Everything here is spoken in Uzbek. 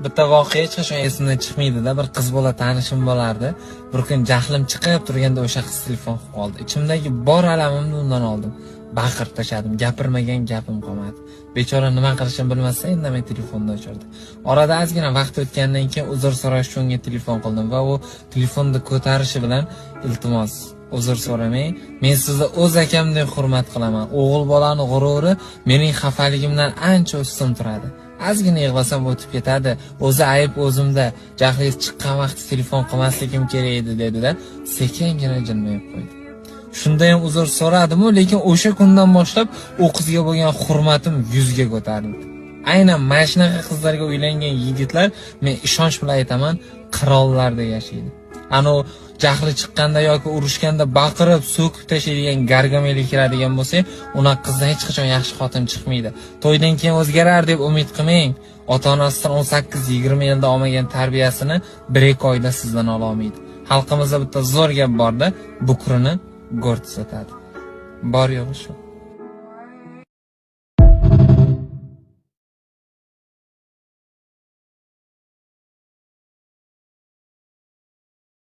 Bitta voqea hech qachon esimdan chiqmaydi-da. Bir qiz bola tanishim bo'lardi. Bir kun jahlim chiqib turganda o'sha qiz telefon qilib qoldi. Ichimdagi bor alamimni undan oldim. Baqirib tashladim, gapirmagan gapim qolmadi. Bechora nima qilishini bilmasdan indamay telefonni o'chirdi. Orada ozgina vaqt o'tgandan keyin uzr so'rash uchun unga telefon qildim va u telefonni ko'tarishi bilan, "Iltimos, uzr so'ramang. Men sizni o'z akamdek hurmat qilaman. O'g'il bolani g'ururi mening xafaligimdan ancha ustun turadi. Ozgina yig'lasam o'tib ketadi. O'zi ayb o'zimda. Jahlingiz chiqqan vaqti telefon qilmasligim kerak edi", dedi-da, sekingina jilmayib qo'ydi. Shunda ham uzr so'radim-u, lekin o'sha kundan boshlab u qizga bo'lgan hurmatim 100 ga ko'tarildi. Aynan mana shunaqa qizlarga uylangan yigitlar, men ishonch bilan aytaman, qirollardek yashaydi. Anu jahli chiqqanda yoki urushganda baqirib, so'kib tashlaydigan Gargamelga kiradigan bo'lsak, unaqa qizdan hech qachon yaxshi xotin chiqmaydi. To'ydan keyin o'zgarar deb umid qilmang. Ota-onasidan 18-20 yilda olmagan tarbiyasini 1-2 oyda sizdan ola olmaydi. Xalqimizda bitta zo'r gap borda, bukrini go'r tuzatadi. Bor yo'g'i shu.